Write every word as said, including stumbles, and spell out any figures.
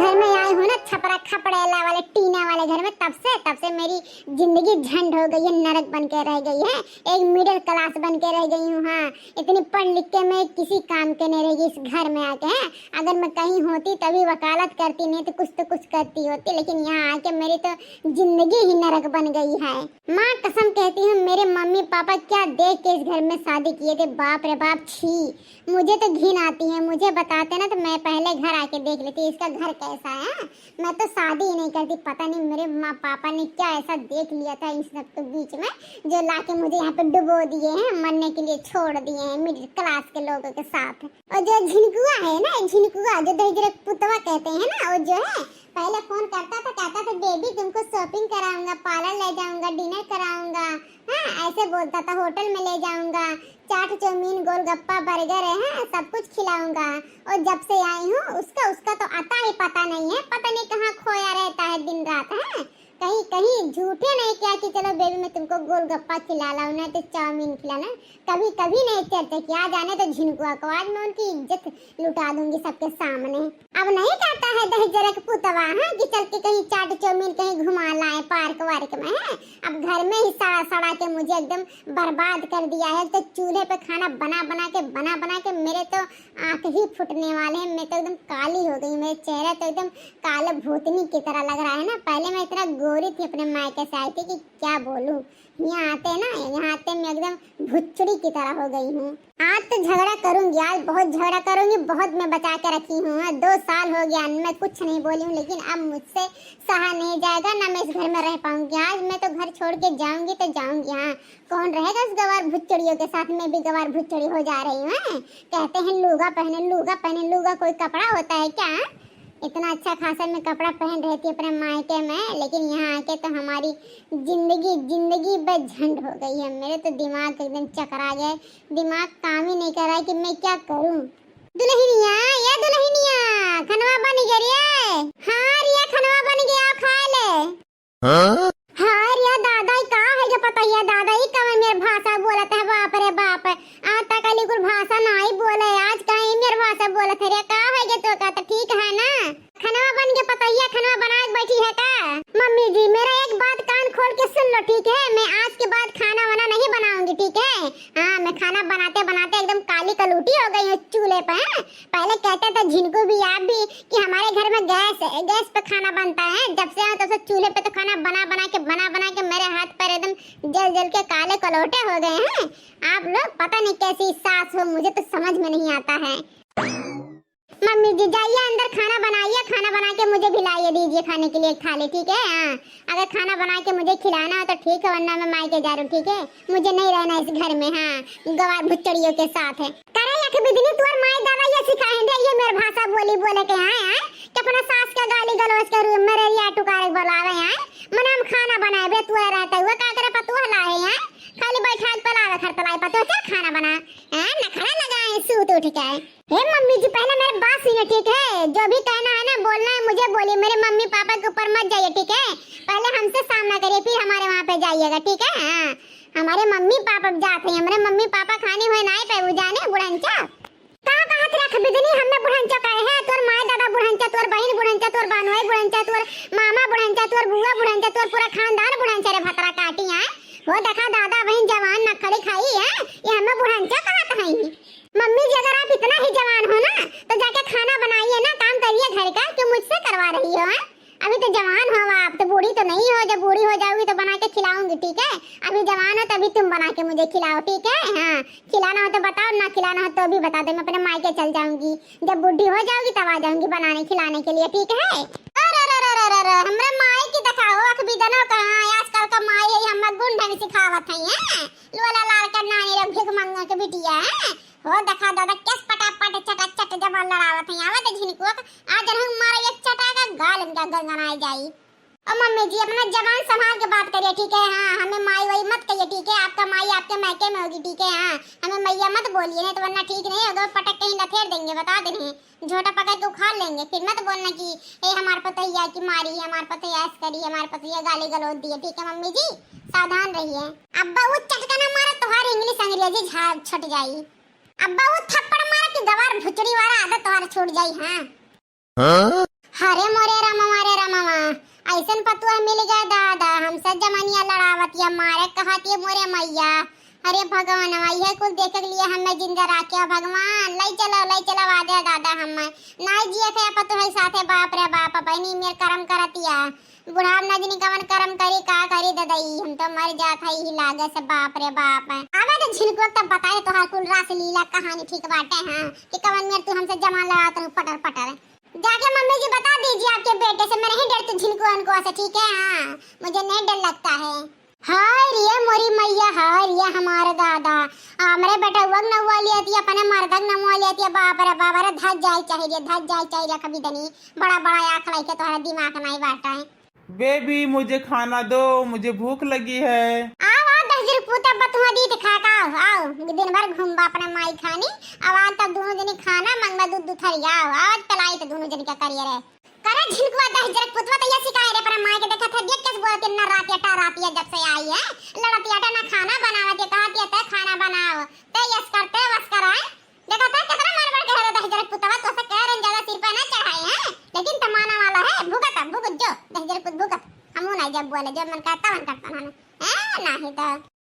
घर में आई हूँ ना, छपरा खपड़ेला वाले, टीना वाले घर में, तब से, तब से मेरी जिंदगी झंड हो गई है, नरक बन के रह गई है। एक मिडिल क्लास बन के रह गई हूँ। हाँ, इतनी पढ़ लिख के मैं किसी काम के नहीं रहेगी इस घर में आके। हैं, अगर मैं कहीं होती तभी वकालत करती, नहीं तो कुछ तो कुछ करती होती, लेकिन यहाँ आके मेरी तो जिंदगी ही नरक बन गई है। माँ कसम कहती हूँ, मेरे मम्मी पापा क्या देख के इस घर में शादी किए थे, बाप रे बाप, छी। मुझे तो घिन आती है, मुझे बताते ना तो मैं पहले घर आके देख लेती इसका घर कैसा है। मैं तो शादी ही नहीं करती। पता नहीं मेरे माँ पापा ने क्या ऐसा देख लिया था इन सब के बीच में, जो लाके मुझे यहाँ पे डुबो दिए हैं, मरने के लिए छोड़ दिए हैं मिडिल क्लास के लोगों के साथ। और जो झिनकुआ है ना, झिनकुआ जो दहिजरे पुतवा कहते हैं ना, वो जो है पहले फोन करता था, कहता था, "बेबी, तुमको शॉपिंग कराऊंगा, पार्लर ले जाऊंगा, डिनर कराऊंगा।" हाँ, ऐसे बोलता था, "होटल में ले जाऊंगा, चाट, चाउमीन, गोलगप्पा, बर्गर है, हाँ, सब कुछ खिलाऊंगा।" और जब से आई हूँ, उसका, उसका तो अता ही पता नहीं है, पता नहीं कहाँ खोया रहता है दिन रात। है कहीं, कहीं झूठे नहीं किया कि चलो बेबी, मैं तुमको गोलगप्पा खिला लाऊं, नहीं तो चाउमीन खिला लाऊं। कभी, कभी नहीं चर्चा किया, जाने तो झिनकुआ को आज मैं उनकी इज्जत लुटा दूंगी सबके सामने। अब नहीं कहता है दहिजरक पुतवा, हाँ, कि चल के कहीं चाट चाउमीन कहीं घुमा लाए पार्क वार्क में, है। अब घर में ही सड़ा सड़ा के मुझे एकदम बर्बाद कर दिया है। तो चूल्हे पे खाना बना बना के, बना बना के मेरे तो आँख ही फूटने वाले हैं। मैं तो एकदम काली हो गई, मेरे चेहरा तो एकदम काले भूतनी की तरह लग रहा है ना। पहले मैं इतना गोरी थी अपने मायके से आई थी कि क्या बोलूँ। यहाँ आते ना, यहाँ आते मैं एकदम भुच्चड़ी की तरह हो गई हूँ। आज तो झगड़ा करूंगी, आज बहुत झगड़ा करूंगी, बहुत मैं बचा के रखी हूँ। हाँ, दो साल हो गया, मैं कुछ नहीं बोली हूँ, लेकिन अब मुझसे सहा नहीं जाएगा, ना मैं इस घर में रह पाऊंगी। आज मैं तो घर छोड़ के जाऊंगी तो जाऊंगी। हाँ, कौन रहेगा उस गवार भुच्चड़ियों के साथ? मैं भी गवार भुच्चड़ी हो जा रही हूँ। हाँ, कहते हैं लूगा पहने, लूगा पहने, लूगा कोई कपड़ा होता है क्या? इतना अच्छा खासा मैं कपड़ा पहन रही थी अपने मायके में, लेकिन यहाँ आके तो हमारी जिंदगी, जिंदगी बेझंड हो गई है। मेरे तो दिमाग एकदम चकरा गया, दिमाग काम ही नहीं कर रहा है कि मैं क्या करूँ। दुल्हनिया, या दुल्हनिया, खनवा बन गया रे? हाँ रिया, खनवा बन गया, खा ले। हाँ? हाँ रे दादा, ई का है के पतैया दादा, ई का मेर भाषा बोलत है, बाप रे बाप। आज तक अली कुल भाषा नाई बोले, आज काहे मेर भाषा बोलत है रे, का है के तो का, तो ठीक है ना? खनवा बन के पतैया खनवा बना के बैठी है का? मम्मी जी, मेरा एक बात कान खोल के सुन लो, ठीक है? मैं आज के बाद खाना वाना नहीं बनाऊंगी, ठीक है? हाँ, मैं खाना बनाते बनाते एकदम काली कलूटी हो गई हूँ चूल्हे पे, हाँ? पहले कहते थे झिनकू भी, आप भी, कि हमारे घर में गैस है, गैस पे खाना बनता है। जब से आऊँ तब से चूल्हे पे तो खाना बना बना के, बना बना के मेरे हाथ पैर एकदम जल जल के काले कलौटे हो गए हैं। आप लोग पता नहीं कैसी सास हो, मुझे तो समझ में नहीं आता है। मम्मी जी, जाइए अंदर खाना बनाइए, खाना बना के मुझे भी लाइए दीजिए खाने के लिए एक थाली, ठीक है? हाँ, अगर खाना बना के मुझे खिलाना हो तो ठीक है, वरना मैं मायके जा रही हूँ, ठीक है? मुझे नहीं रहना इस घर में, हाँ, गवार भुच्चड़ियों के साथ है। करे अख बिदनी, तोर माई दादा ये सिखाए हैं, ये मेर भाषा बोली बोले के आए, आए, कि अपना सास का गाली गलौज के रूम में रे या टुकारे बोलावे आए, मने हम खाना बनाए बे, तू रहता हुआ का करे पतोह लाए आए, खाली बैठा के पलावे खर पलाई पतोह, चल खाना बना, हैं, नखरा लगाए सूत उठ के। हे मम्मी जी, पहले मेरे बात सुनिए, ठीक है? जो भी कहना है ना, बोलना है मुझे बोलिए, मेरे मम्मी पापा के ऊपर मत जाइए, ठीक है? पहले हमसे सामना करिए, फिर हमारे वहाँ पे जाइएगा, ठीक है? हाँ, हमारे मम्मी पापा जाते हैं, हमारे मम्मी पापा खाने हुए ना आए पे वो जाने बुढ़ंचा। का कहत रख बिदनी, हमें बुढ़ंचा कहे है? तोर माय दादा बुढ़ंचा, तोर बहिन बुढ़ंचा, तोर बहनोई बुढ़ंचा, तोर मामा बुढ़ंचा, तोर बुआ बुढ़ंचा, तोर पूरा खानदान बुढ़ंचा रे भतरा काटी है। वो देखा दादा बहिन जवान नखड़ी खाई है, ये हमें बुढ़ंचा कहत है। मम्मी जी, अगर आप इतना ही जवान हो ना, तो जाके खाना बनाइए ना, काम करिए घर का, क्यों मुझसे करवा रही हो, हैं? अभी तो जवान हो आप, तो बूढ़ी तो नहीं हो, जब बूढ़ी हो जाओगी तो बना के खिलाऊंगी, ठीक है? अभी जवान हो तभी तुम बना के मुझे खिलाओ, ठीक है? हाँ, खिलाना हो तो बताओ, ना खिलाना हो तो भी बता दे, मैं अपने मायके चल जाऊंगी, जब बूढ़ी हो जाओगी तब आ जाऊंगी बनाने खिलाने के लिए, ठीक है? अरे, अरे, अरे, अरे, अरे, हमरे माई की दिखाओ, अख बिदनो कहाँ, आजकल का माई है, हम गुंडन सिखावत है, हैं? लोला लाल का नानी लोग भीख मंगा के बिटिया है। हो देखा दादा, केस पटापट चटाचट जब लड़ावत है, आवत है झिनकुआ का, आज हम मारे एक चटा का गाल इनका गनगनाए जाई। ओ मम्मी जी, अपना जबान संभाल के बात करिए, ठीक है? हाँ, हमें माई वाई मत कहिए, ठीक है? आपका माई आपके मायके में होगी, ठीक है? हाँ, हमें मैया मत बोलिए, नहीं तो वरना ठीक नहीं होगा, पटक के ही लथेर देंगे, बता दे रहे हैं। झोटा पकड़ के उखाड़ लेंगे, फिर मत बोलना कि ए हमार पतैया की मारी, हमार पतैया ऐस करी, हमार पतैया गाली गलौज दिए, ठीक है मम्मी जी? सावधान रहिए। अब्बा वो चटकना मारा, तोहार इंग्लिश अंग्रेजी झाड़ छट जाई। अब्बा वो थप्पड़ मारा कि गवार भुचड़ी वाला आदत तोहार छूट जाई। हाँ। हाँ? अरे मोरे रामवा, रे रामवा, अइसन पतुआ मिल गया दादा, हमसे जमनिया लड़ावतिया, मारे कहतिया मोरे मइया। अरे भगवानवा, इहे कुल देखे के लिए हमें जिंदा राख्या भगवान। लई चलो, लई चलो आदे दादा हमें। नाई जिए थे पतुआ साथे, बाप रे बाप, बहनी मेर करम करतिया। बुढ़ाप ना जनी कवन करम करी, का करी ददई, हम तो मर जात है यही लागे से, बाप रे बाप। आवे तो झिनकुआ तब बताए तोहार कुल रास लीला कहानी ठीक बाटे, हाँ, कि कवन मेर तू हमसे जमा लड़ावत रहू पटर पटर। जाके मम्मी जी बता दीजिए आपके बेटे से, मैं नहीं डरती झिनकुआ उनको से, ठीक है? हाँ, मुझे नहीं डर लगता है। हाय रे मोरी मइया, हाय रे हमारे दादा, हमरे बेटउआ के नमवा लियतिया, अपने मर्दा के नमवा लियतिया, बाप रे बाप रे, धज जाए चाहिए, धज जाए चाहिए, कभी दनी बड़ा बड़ा आँख लइके तोहरा दिमाग नहीं बाटा है। बेबी, मुझे खाना दो, मुझे भूख लगी है। आओ, आओ, दहिजर पूता बतुआ दी त खा का आओ, आओ, दिन भर घूमबा अपने माई खानी। अब आज तब दोनों जनी खाना मंगबा, दूध दुथरी आओ, आज पलाई त दोनों जनी का करिए रे। करे झिनकुआ दहिजर पुतवा त ये सिखाए रे अपने माई के, देखत है, देख कैसे बोलत है, ना रातिया टा रातिया जब से आई है, लड़तिया टा ना खाना बनावत है, कहत है, "ते खाना बनाओ, ते यस करते वस कराए।" देखा था कितना मन बढ़ के है दहिजर पुतवा, तो से कह रहे ज्यादा सिर पे ना चढ़ाए हैं, लेकिन तमाना वाला है, भुगत, भुगत जो, दहिजर पुत भुगत, हमू नहीं जब बोले, जब मन करता, मन करता ना, है नहीं तो।